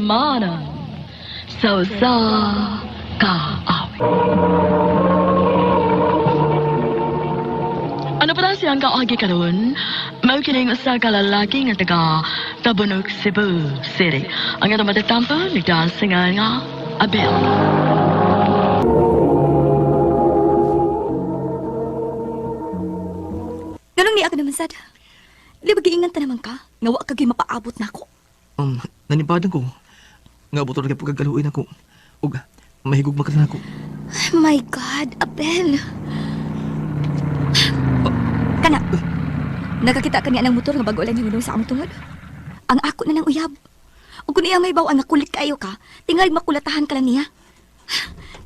Kaayamanan sa usa ka awit. Ano pa na siyang kaagi karon? Mao kining usa ka lalaki nga taga Tabunok, Cebu City. Ang atong matatampo nagdaan sa nga Abel. Ganong niya ka naman, sad. Di ba giingan ta naman ka? Nga wa ka gyud mapaabot nako. Nanibadan ko. Nga buto na kay pagkagaluin ako. Ug mahigog makita nako. My God, Abel. Kana. Nakakita ka niya ng motor nga bago lang yung sa among tungod. Ang ako na lang uyab. Ug kun iya may baw ang nakulit kaayo ka, tingal makulatahan ka lang niya.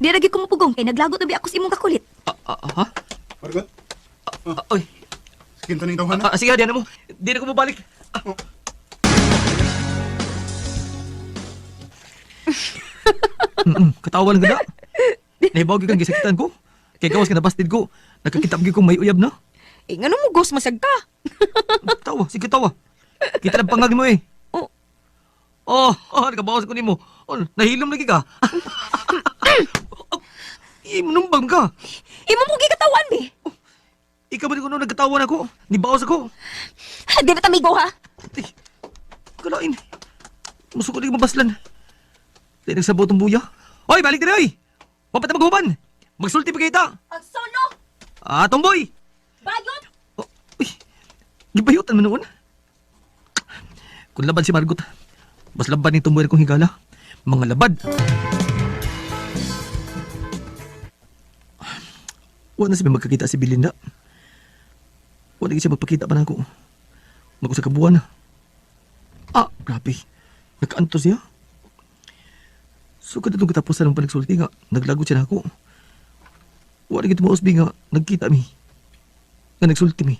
Di ra gyud ko mupugong kay naglagot na bi ako sa imong kakulit. Ah, ah, ha? Margot, Ah, oy. sige taning tawhan na. Ah, sige, di na mo. Di na ko mabalik. Ah. Katawa lang ganda. Nahibaw gyud kang gisakitan ko. Kay gawas ka nabastid ko. Nakakita gyud kong may uyab na. Eh, ngano mo ghost masag ka? Tawa, sige tawa. Kita lang pangag mo eh. Oh. Oh, oh, nakabawas ko nimo. Oh, nahilom lagi ka. Oh, manumbang ka. Imo mo gikatawan be. Ikaw ba di ko nung nagkatawan ako? Nibawas ako. Di na tamigo ha. Ay, kalain. Musuko na mabaslan. Di nagsabot ang buya. Hoy, balik na oy! Wapat na maghuban! Magsulti pa kita! Ang sono! Ah, tomboy! Bayot! Oh, uy, gibayutan mo noon. Kung laban si Margot, mas laban ni tomboy kong higala. Mga labad. Wala na siya magkakita si Belinda. Wala na siya magpakita pa na ako. Mag-usa ka buwan na. Ah, grabe. Nagkaanto siya. So, kada itong katapusan ng panagsulti nga, naglagot siya na ako. Wala na kita mausbi nga, nagkita mi. Nga nagsulti mi.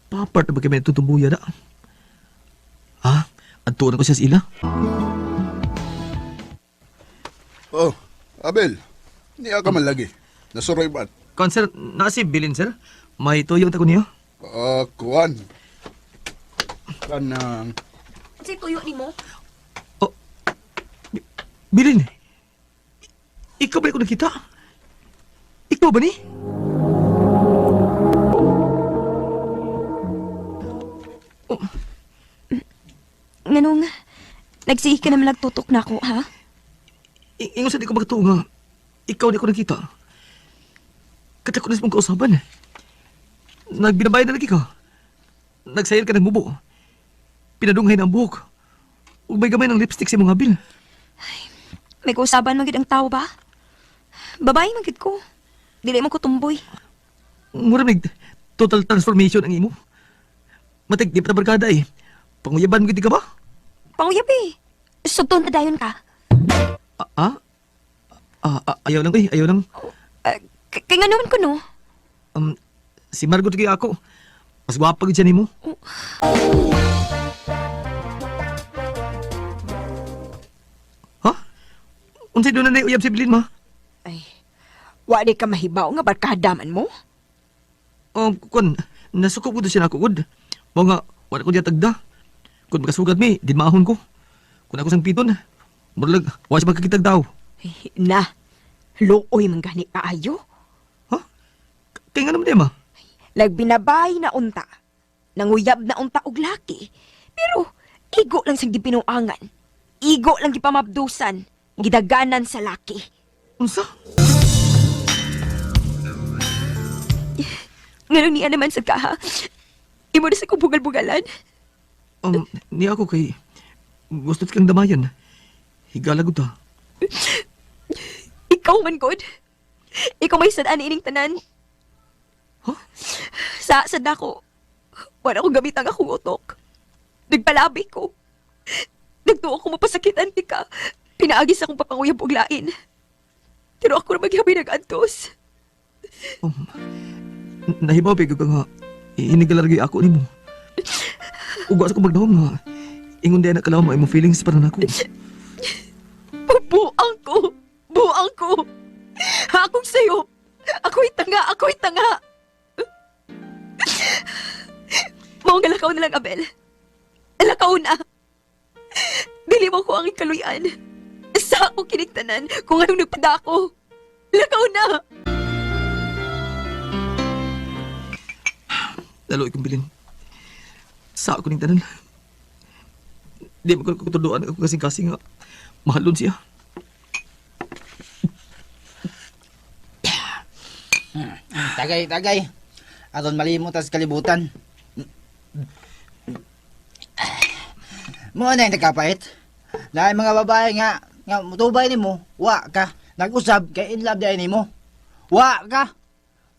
Papart na ba kami natutumbuya na? Ha? Adtuon ko siya sa ila? Oh, Abel. Niya ka man lagi. Nasuroy ba? Kon sir, na si Bilin sir. May tuyo ta ko niyo. Ah, kuan. Kanang Unsay tuyo nimo? Oh. Bilin. Ikaw ba ko nakita? Ikaw ba ni? Nganong nagsihi ka naman nagtutok na ako ha? Ingon sa di ko magtuo nga. Ikaw di ko nakita. Kata ko na sa mong kausaban. Nagbinabay na lagi ka. Nagsayal ka ng mubo. Pinadunghay na ang buhok. Ug may gamay ng lipstick sa imong abil. May kausaban man gid ang tao ba? Babae man gid ko. Dili man ko tumboy. Mura mig total transformation ang imo. Matig di pa ta barkada eh. Panguyaban mo gid ka ba? Panguyab eh. Sugton na dayon ka. Ah, ah? Ah, ah, ayaw lang eh, ayaw lang. Kay ngano man ko no? Si Margot kay ako. Mas gwapa gid siya nimo. Oh. Ha? Unsay doon na uyab si Bilin ma? Ay, wa di ka mahibaw nga barkada man mo? Kun nasuko ko to siya nako gud. Mao nga wala ko diya tagda. Kun makasugat mi, di maahon ko. Kun ako sang piton, murag wa siya magkakitag daw. Ay, na, luoy man gani kaayo. Ha? Kay nga naman di ma? Nagbinabay na unta. Nanguyab na unta og laki. Pero igo lang sang gipinuangan. Igo lang gipamabdusan. Gidaganan sa laki. Unsa? Ngano niya naman sa kaha? Imo na sa kong bugal-bugalan. Niya ako kay gusto kang damayan. Higala gud ta. Ikaw man god. Ikaw may sad ining tanan. Huh? Sa sad ako. Wala akong gamit ang akong utok. Nagpalabi ko. Nagtuo ko mapasakitan ti ka. Pinaagi sa akong papanguyab og lain. Pero ako na maghabi nag-antos. Nahibaw pa ka nga inigalar gyud ako nimo. Ug wa sa ko magdahom nga ingon di na kalaw mo imong feelings para nako. Buang ko! Buang ko! Akong sayo! Ako'y tanga! Ako'y tanga! Mao nga lakaw na lang, Abel. Lakaw na. Dili mo ko ang ikaluyan. Sa ako kinigtanan kung anong nagpadako. Lakaw na! Lalo ikong bilin. Sa ako ning tanan. Di mo ko kutuduan ako kasing-kasing nga mahalon siya. Tagay, tagay. Aron malimot tas kalibutan. Mo na yung nagkapait. Dahil mga babae nga, nga mutubay nimo, wa ka. Nag-usab kay in love dahil nimo. Wa ka.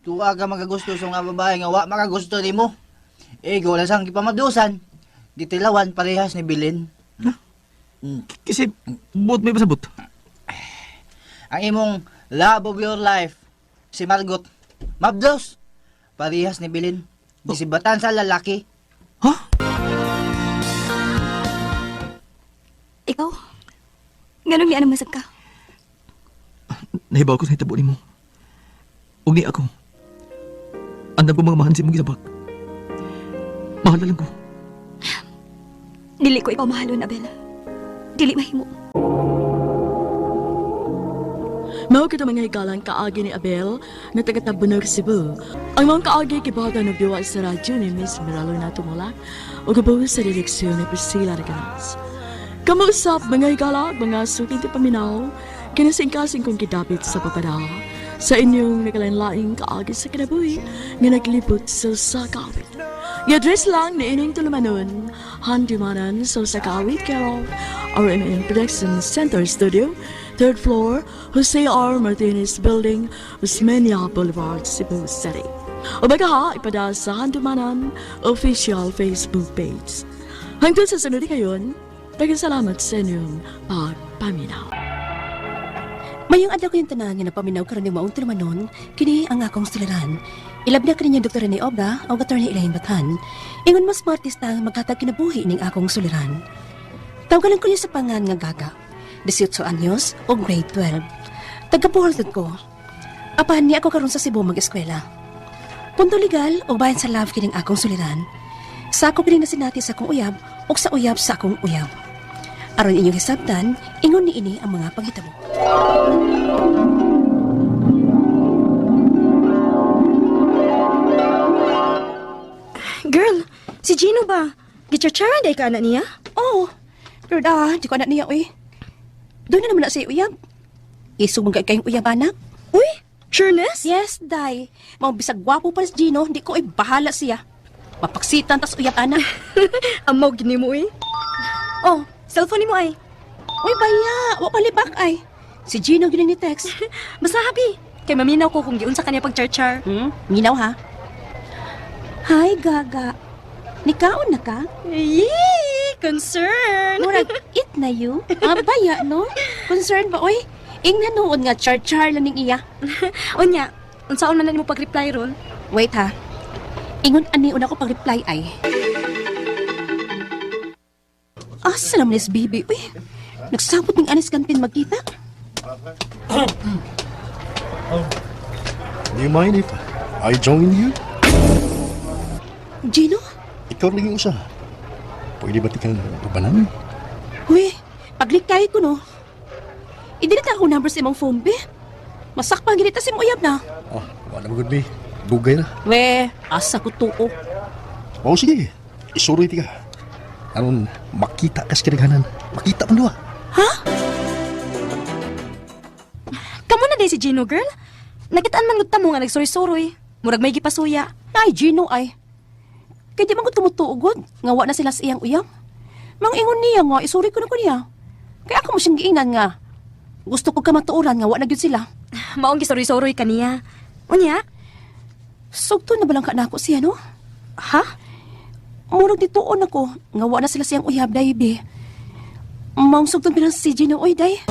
Tuwa ka magagusto sa mga babae nga wa makagusto nimo. Ego lang sang gipamabdusan. Gitilawan parehas ni Bilin. Kasi buot may pasabot. Ang imong love of your life, si Margot. Mabdos. Parehas ni Bilin. Gisibatan sa lalaki. Ha? Ikaw? Nganong niya naman sad ka? Nahibaw ko sa hitabo nimo. Ug ni ako. Andam ko mga mahan sa imong gisabak. Mahal na lang ko. Dili ko ikaw mahalon, Abel. Dili mahimo. Mao kita mga higalang kaagi ni Abel na taga Tabunog, Cebu. Ang mga kaagi gibata ng biwa sa radyo ni Miss Miraluna Tumulak ug gabaw sa direksyon ni Priscilla Reganas. Kamuusap mga higala, mga suking ti paminaw, kinasingkasing kong gidapit sa papada sa inyong nagalain-laing kaagi sa kinabuhi nga naglibot sa sakawit. I-address lang ni ining tulumanon, Handumanan sa Sakawit, care of RMN Production Center Studio, third floor, Jose R. Martinez Building, Osmeña Boulevard, Cebu City. O baga ha, ipada sa Handumanan official Facebook page. Hanggang sa sunod kayon, daghang salamat sa inyong pagpaminaw. Mayong adlaw kayong tanan nga napaminaw karon ning maong tulumanon, kini ang akong suliran. Ilab na kaninya Dr. Rene Obra o Attorney Elaine Bathan. Ingon mas artista nga maghatag kinabuhi ning akong suliran. Tawgalan ko niya sa pangan nga Gaga. 18 anyos o grade 12. Taga Bohol ko. Apan niya ako karon sa Cebu mag-eskwela. Punto legal o bayan sa love kining akong suliran. Sa ako kining nasinati sa akong uyab o sa uyab sa akong uyab. Aron inyong hisabtan, ingon ni ini ang mga panghitabo. Girl, si Gino ba? Gicharcharan day ka anak niya? Oo. Pero da, di ko anak niya, uy. Doon na naman na siya uyab. Isog mong kayong uyab, anak. Uy, sureness? Yes, day. Mga bisag gwapo pa si Gino, hindi ko ay bahala siya. Mapaksitan tas uyab, anak. Amaw gini mo eh. Oh, cellphone ni mo ay. Uy, baya, wa palibak ay. Si Gino gini ni text. Basta happy. Kay maminaw ko kung giunsa kaniya pagcharchar. Minaw ha. Hi, Gaga. Nikaon na ka? Yee, concern. Murag, it na you. Ah, baya, no? Concern ba, uy? Ingnan noon nga, char-char lang ning iya. Unya, unsaon man na nimo pag-reply ron? Wait ha. Ingon ani una ko pag-reply ay. Asa naman is baby? Uy, nagsabot ng anis kantin magkita. Do you mind if I join you? Gino? Ikaw lang yung usa. Pwede ba tikang ubanan? Uy, paglikay ko no. I-delete na ako number sa imong phone, be. Masakpan ginita si mo uyab na. Oh, wala mo good be. Dugay na. We, asa ko tuo. Oh, sige. Isuroy tika. Aron makita kas kinaghanan. Makita man duha. Kamo na day si Gino, girl. Nakitaan man gud ta mo nga nagsuroy-suroy. Murag may gipasuya. Ay, Gino ay. Kaya di man ko tumutuugod. Nga wa na sila sa iyang uyab. Mang ingon niya nga, isuri ko na ko niya. Kaya ako mo siyang giingnan nga. Gusto ko kamatuoran nga wa na gyud sila. Maong gisuroy-suroy kaniya. Unya, Sugto na balang ka na ako siya, no? ha? Murag dituon ako. Nga wa na sila siyang uyab, day, be. Maong sugton pinang si Gino, oy, day.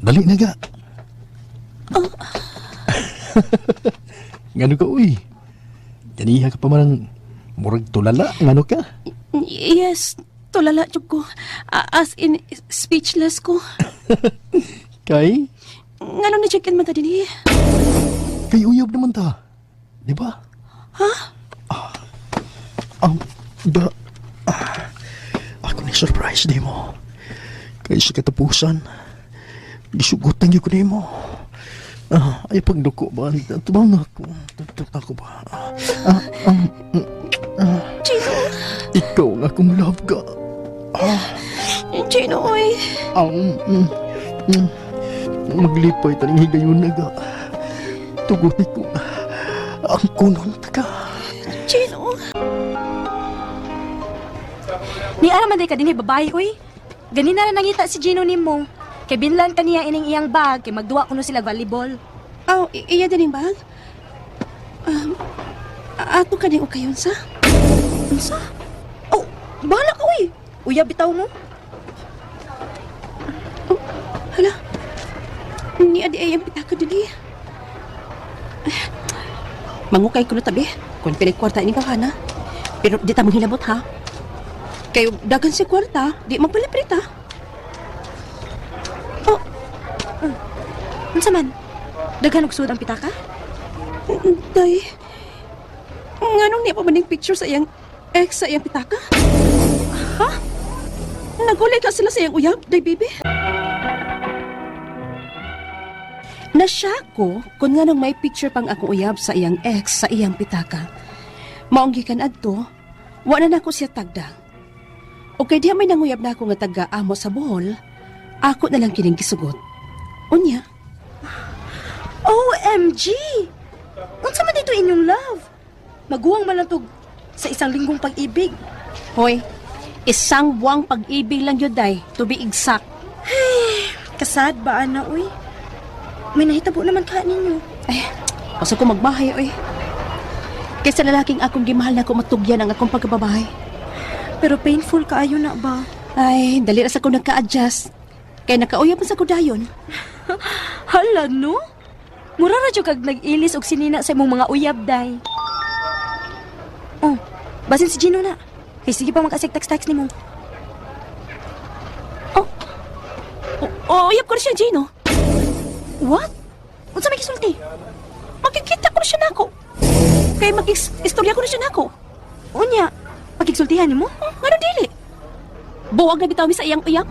Dali na ga. Ngano ka uy? Ganiha ka pa man ang murag tulala. Ngano ka? Yes, tulala jud ko. As in, speechless ko. Kay? Ngano ni check-in man ta din, eh? Kay uyab naman ta. Di ba? Ha? Ah, Da, ako ni surprise di mo. Kay sa katapusan, gisugutan gyud ko nimo. Ah, ay pagduko ba? Tubang na ako. Tutok ako ba? Ah, ah, mm, ah. Gino! Ikaw ang akong love ka. Gino, oy! Ang maglipay taning higayon na ga. Tuguti ko ang kunon ta ka. Gino! Ni ara man day ka dinhi babae, oy. Ganina ra nangita si Gino nimo. Kay binlan kaniya ining iyang bag kay magduwa kuno sila volleyball. Aw, iya din yung bag? Um, ato ka ning ukayon sa? Unsa? Oh, bahala ka oy. Uya bitaw mo. Oh, hala. Ni adi ay ang pitaka dili. Ay, mangukay ko na tabi. Kung pilay kwarta ini ka na. Pero di ta manghilabot ha. Kayo dagan si kwarta, di magpaliprit ha. Oh. Unsa man? Daghan og sud ang pitaka? Day. Nganong niya pa man ning picture sa iyang ex sa iyang pitaka? Ha? Nagulay ka sila sa iyang uyab, day baby. Nasya ko kung nganong may picture pang akong uyab sa iyang ex sa iyang pitaka. Maong gikan adto, wa na nako siya tagda. O kay diha may nanguyab na ako nga taga amo sa Bohol, ako na lang kining gisugot. Unya, OMG! Unsa man dito inyong love? Maguwang man lang tog sa isang linggong pag-ibig. Hoy, isang buwang pag-ibig lang yun, day, to be exact. Kasad ba ana uy? May nahitabo naman ka ninyo. Ay, basta ko magbahay, oy. Kaysa lalaking akong gimahal na ako matugyan ang akong pagkababahay. Pero painful kaayo na ba? Ay, dali ra sa ko nagka-adjust. Kay nakauyab man sa ko dayon. Hala no? Mura ra jud kag nag-ilis og sinina sa imong mga uyab day. Oh, basin si Gino na. Kay sige pa makasig text-text nimo. Oh, oh, uyab ko na siya, Gino. What? Unsa may gisulti? Makikita ko na siya nako. Kay mag-istorya ko na siya nako. Unya, pagigsultihan nimo? Oh, ngano dili? Buwag na bitaw mi sa iyang uyab.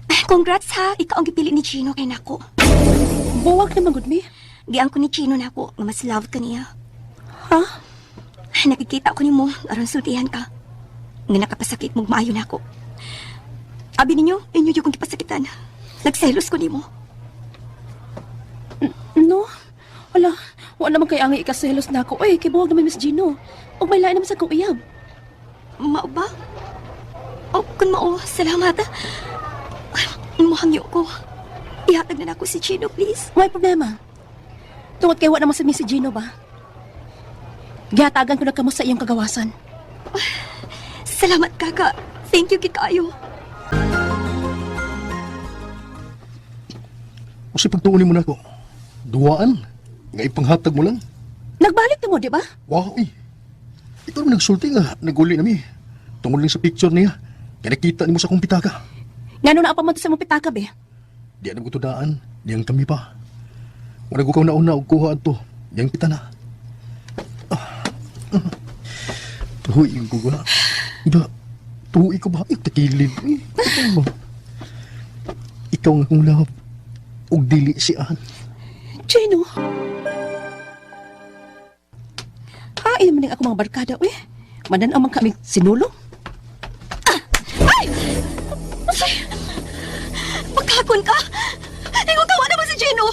Ay, congrats ha, ikaw ang gipili ni Gino kay nako. Buwag na magud mi. Giang ko ni Gino nako nga mas love ka niya. Ha? Nakikita ko nimo aron sultihan ka. Nga nakapasakit mong maayo nako. Abi ninyo, inyo yung kong gipasakitan. Nagselos ko nimo. No. Ala, wa naman kay angay ikaselos nako. Oy, kay buwag naman Miss Gino. Ug may lain naman sa kong uyab. Mao ba? O, kung mao, salamat. Muhangyo ko. Ihatag na nako si Gino, please. May problema. Tungod kay wa naman sa si Gino ba? Gihatagan ko na kamo sa iyong kagawasan. Salamat, kaka. Thank you, kikayo. O si pagtuon mo na ako. Duwaan. Nga ipanghatag mo lang. Nagbalik na mo, di ba? Wow, eh. Ikaw naman nagsulti nga. Naguli na mi. Tungod lang sa picture niya. Kaya nakita nimo sa akong pitaka. Ngano na pa man to sa mong pitaka, be? Di na ko tudaan. Diyang kami pa. Wala ko na-una og kuha adto. Diyang kita na. Ah. Ah. Tuhoy ko ba? Da, tuhoy ko ba? Ay, takilid. Eh, ikaw ba? Ikaw nga akong love. Og dili si Ann. Gino. Hain naman ako mga barkada, uy. Manan man kami sinulong. Pagkakon ka! Ingon ka, wala mo si Gino!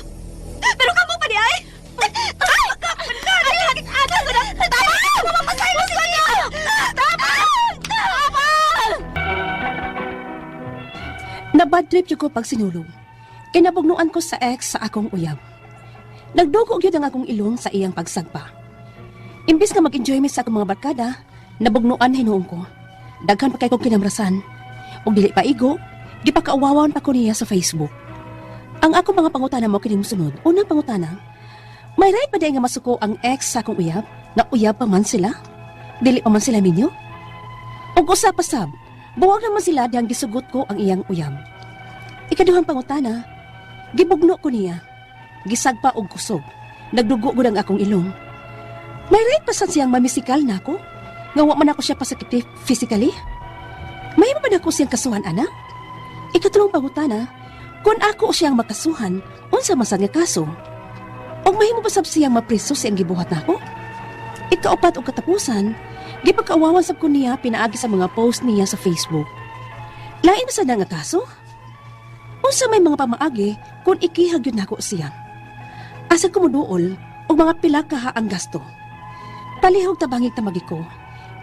Pero kamo pa di ay! Ay! Pagkakon ka! Ay! Aga ko na! Tama! Mamapasay mo si Gino! Tama! Tama! Na bad trip jud ko pag sinulong. Kinabugnuan ko sa ex sa akong uyab. Nagdugo gyud ang akong ilong sa iyang pagsagpa. Imbis nga mag-enjoy mi sa akong mga barkada, nabugnuan hinuon ko. Daghan pa kay kong kinamrasan. Ug dili pa igo, gipakauwawan pa ko niya sa Facebook. Ang akong mga pangutana mo kining mosunod. Unang pangutana, may right pa di nga masuko ang ex sa akong uyab? Na uyab pa man sila? Dili pa man sila minyo? Ug usa pa sab, buwag naman sila dihang gisugot ko ang iyang uyab. Ikaduhang pangutana, gibugno ko niya. Gisagpa og kusog. Nagdugo gud ang akong ilong. May right pa sad siyang mamisikal nako? Nga wa man ako siya pasakiti physically? Mahimo ba nako siyang kasuhan, ana? Ikatulong pangutana, kung ako siyang makasuhan, unsa man sad nga kaso? Og mahimo ba sab siyang mapriso sa iyang gibuhat nako? Ikaupat og katapusan, gipagkauwawan sab ko niya pinaagi sa mga post niya sa Facebook. Lain ba sad na nga kaso? Unsa may mga pamaagi kung ikihag yun nako siya? Asa ko moduol og mga pila kaha ang gasto? Palihog tabangig tamagi ko.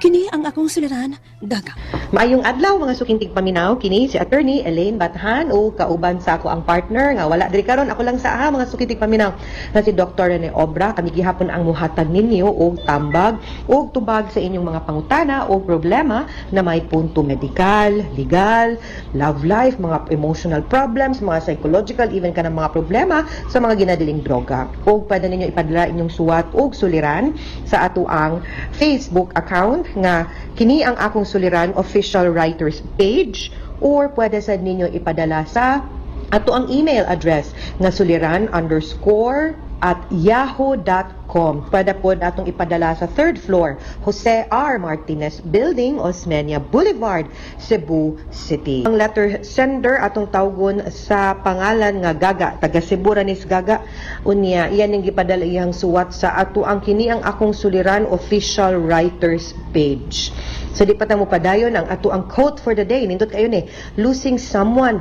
Kini ang akong suliran, Gaga. Maayong adlaw, mga suking tigpaminaw, kini si Attorney Elaine Bathan o kauban sa ako ang partner nga wala diri karon, ako lang sa aha, mga suking tigpaminaw, na si Dr. Rene Obra. Kami gihapon ang muhatag ninyo og tambag og tubag sa inyong mga pangutana o problema na may punto medikal, legal, love life, mga emotional problems, mga psychological, even kanang mga problema sa mga ginadiling droga. Og pwede ninyo ipadala inyong suwat og suliran sa ato ang Facebook account nga Kini ang Akong Suliran Official Writers Page, or pwede sad ninyo ipadala sa ato ang email address nga suliran_@yahoo.com. Pwede po atong ipadala sa third floor, Jose R. Martinez Building, Osmeña Boulevard, Cebu City. Ang letter sender atong tawgon sa pangalan nga Gaga, taga Cebu ra nis Gaga. Unya, iyan ning gipadala iyang suwat sa ato ang Kini ang Akong Suliran Official Writers Page. So di pa ta mo padayon ang ato ang quote for the day. Nindot kayo ni, "Losing someone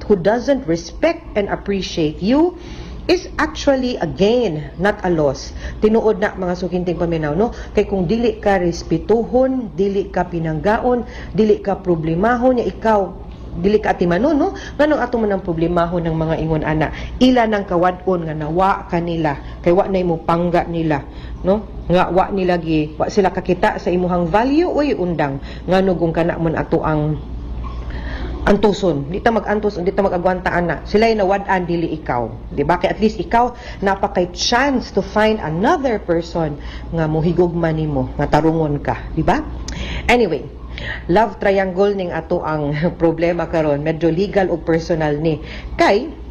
who doesn't respect and appreciate you is actually a gain, not a loss." Tinuod na, mga suking tigpaminaw, no? Kay kung dili ka respetuhon, dili ka pinanggaon, dili ka problemahon, ya ikaw dili ka atimanon, no? Nganong ato man ang problemahon ng mga ingon ana? Ila nang kawad-on nga nawa kanila kay wa nay mo pangga nila, no? Nga wa nila gi wa sila kakita sa imuhang value. Uy, undang, ngano kung kana mon ato ang antuson? Di ta mag-antos, di ta mag-agwanta ana. Sila nawad-an, dili ikaw, di ba? Kay at least ikaw naa pa kay chance to find another person nga mohigugma nimo, nga tarungon ka, di ba? Anyway, love triangle ning ato ang problema karon, medyo legal o personal ni. Kay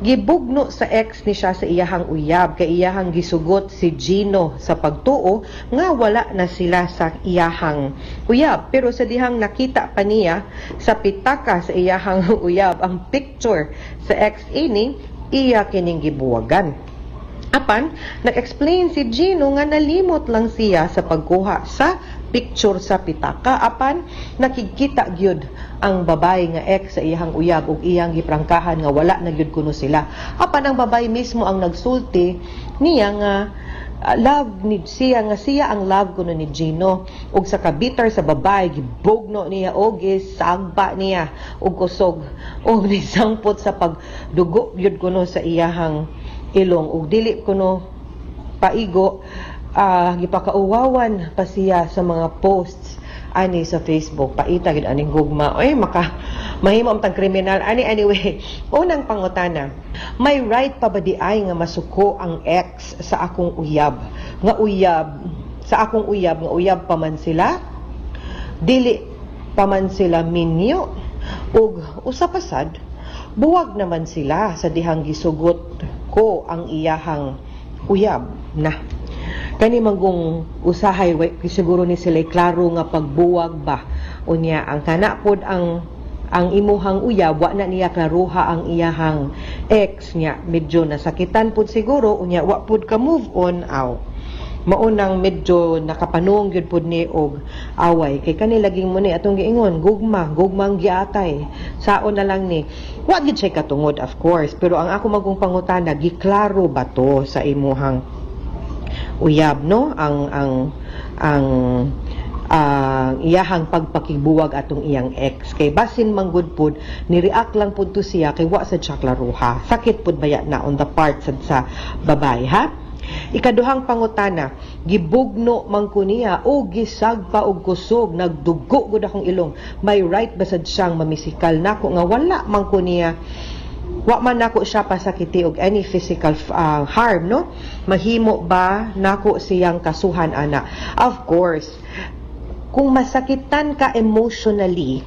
gibugno sa ex ni siya sa iyahang uyab kay iyahang gisugot si Gino sa pagtuo nga wala na sila sa iyahang uyab, pero sa dihang nakita pa niya sa pitaka sa iyahang uyab ang picture sa ex ini, iya kining gibuwagan. Apan, nag-explain si Gino nga nalimot lang siya sa pagkuha sa picture sa pitaka. Apan, nakikita gyud ang babae nga ex sa iyahang uyab ug iyang giprangkahan nga wala na gyud kuno sila. Apan ang babae mismo ang nagsulti niya nga love ni siya, nga siya ang love kuno ni Gino, ug sa kabitter sa babae, gibugno niya og gisagba niya og kusog og nisangpot sa pagdugo gyud kuno sa iyahang ilong, ug dili kuno paigo, gipakauwawan pa siya sa mga posts ani sa Facebook. Paita gid aning gugma oy, maka mahimo ang tang kriminal ani. Anyway, unang pangutana, may right pa ba di ay nga masuko ang ex sa akong uyab nga uyab sa akong uyab nga uyab pa man sila, dili pa man sila minyo, ug usa pa sad, buwag naman sila sa dihang gisugot ko ang iyahang uyab na? Kani manggong usahay siguro ni sila klaro nga pagbuwag ba. Unya ang kana pod ang imuhang uyab, wa na niya klaruha ang iyahang ex niya, medyo nasakitan pod siguro. Unya wa pod ka move on, aw maunang medyo nakapanong gyud pod ni og away, kay kani laging mo ni atong giingon, gugma, gugmang giatay, saon na lang ni wa gid siya katungod, of course. Pero ang ako magong pangutana, giklaro ba to sa imuhang uyab, no, ang iyahang pagpakibuwag atong iyang ex? Kay basin manggod pod ni react lang pod to siya kay wa sad siya klaruha. Sakit pod baya na on the part sad sa babae, ha? Ikaduhang pangutana, gibugno man ko niya o gisagpa og kusog, nagdugo gud akong ilong. May right ba sad siyang mamisikal nako nga wala man ko niya, wa man nako siya pasakiti og any physical harm, no? Mahimo ba nako siyang kasuhan ana? Of course, kung masakitan ka emotionally,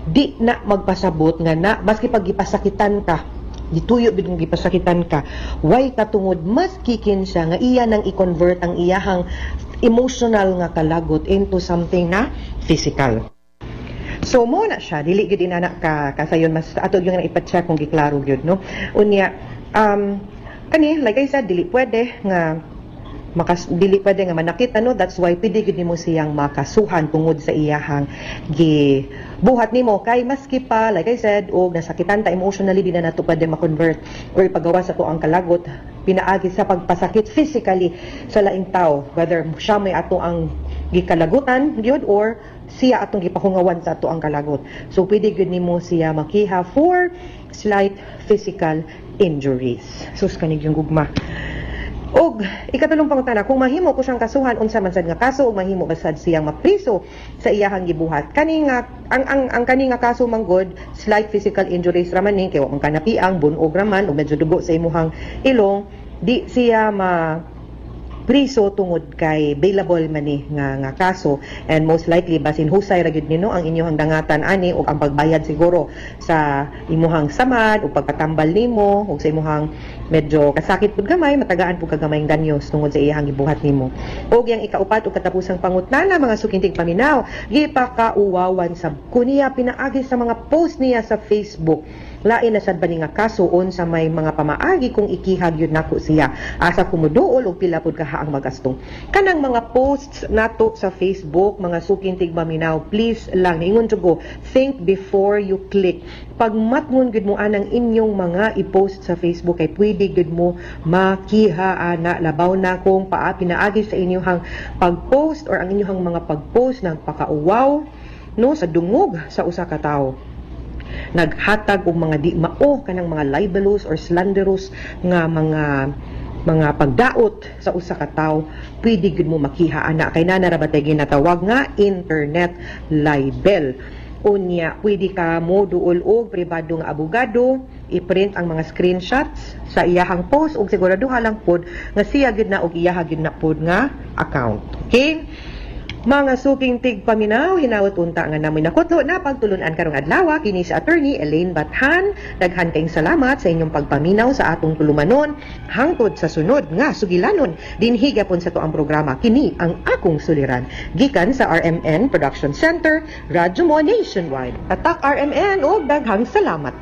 di na magpasabot nga na maski pag gipasakitan ka Gituyo bid nga gipasakitan ka. Way katungod mas kikin siya nga iya nang i-convert ang iyahang emotional nga kalagot into something na physical. So mo na siya, dili gyud inana ka kasayon, mas ato gyud nga ipa-check kung giklaro gyud, no. Unya kani, like I said, dili pwede nga dili pwede nga manakit, ano. That's why pwede gyud nimo siyang makasuhan tungod sa iyahang gi buhat nimo, kay maski pa, like I said, og nasakitan ta emotionally, di na nato pwede ma-convert or ipagawa sa ang kalagot pinaagi sa pagpasakit physically sa laing tao, whether siya may ato ang gikalagutan gyud or siya atong gipahungawan sa ato ang kalagot. So pwede gyud nimo siya makiha for slight physical injuries. Sus, kanig yung gugma. Og ikatulong pangutana, kung mahimo ko siyang kasuhan, unsa man sad nga kaso ug mahimo ba sad siyang mapriso sa iyahang gibuhat? Kani nga ang kani nga kaso man gud, slight physical injuries ra man ni, kay wa man kanapiang, bunog ra man ug medyo dugo sa imuhang ilong, di siya ma priso tungod kay bailable man ni nga nga kaso, and most likely basin husay ra gyud nino ang inyong dangatan ani ug ang pagbayad siguro sa imuhang samad ug pagpatambal nimo ug sa imuhang medyo kasakit pud gamay, matagaan pud kagamayng danyos tungod sa iyang gibuhat nimo. Ug yang ikaupat ug katapusang pangutana, mga suking tigpaminaw, gipakauwawan sab kuniya pinaagi sa mga post niya sa Facebook. Lain na sad ba ni nga kaso, sa may mga pamaagi kung ikihag yun nako siya, asa kumuduol og pila pud kaha ang magasto? Kanang mga posts nato sa Facebook, mga suking tigpaminaw, please lang, niingon jud ko, think before you click. Pagmatngon gud mo anang inyong mga i-post sa Facebook kay pwede gud mo makiha ana, labaw na kung paa pinaagi sa inyong pag-post or ang inyong mga pag-post ng pakauwaw, no, sa dungog sa usa ka tawo, naghatag og mga di mao, kanang mga libelous or slanderous nga mga pagdaot sa usa ka tawo, pwede gud mo makiha ana kay naa ra ba tay ginatawag nga internet libel. Unya pwede ka mo duol og pribado nga abogado, i-print ang mga screenshots sa iyahang post ug siguraduha lang pod nga siya gyud na ug iyaha gyud na pod nga account. Okay? Mga suking tigpaminaw, hinawat unta nga namoy nakutlo na pagtulunan karong adlaw. Kini si Attorney Elaine Bathan. Daghan kayong salamat sa inyong pagpaminaw sa atong tulumanon. Hangtod sa sunod nga sugilanon dinhi gapon sa tuang programa, Kini ang Akong Suliran. Gikan sa RMN Production Center, Radyo Mo Nationwide. Tatak RMN og daghang salamat.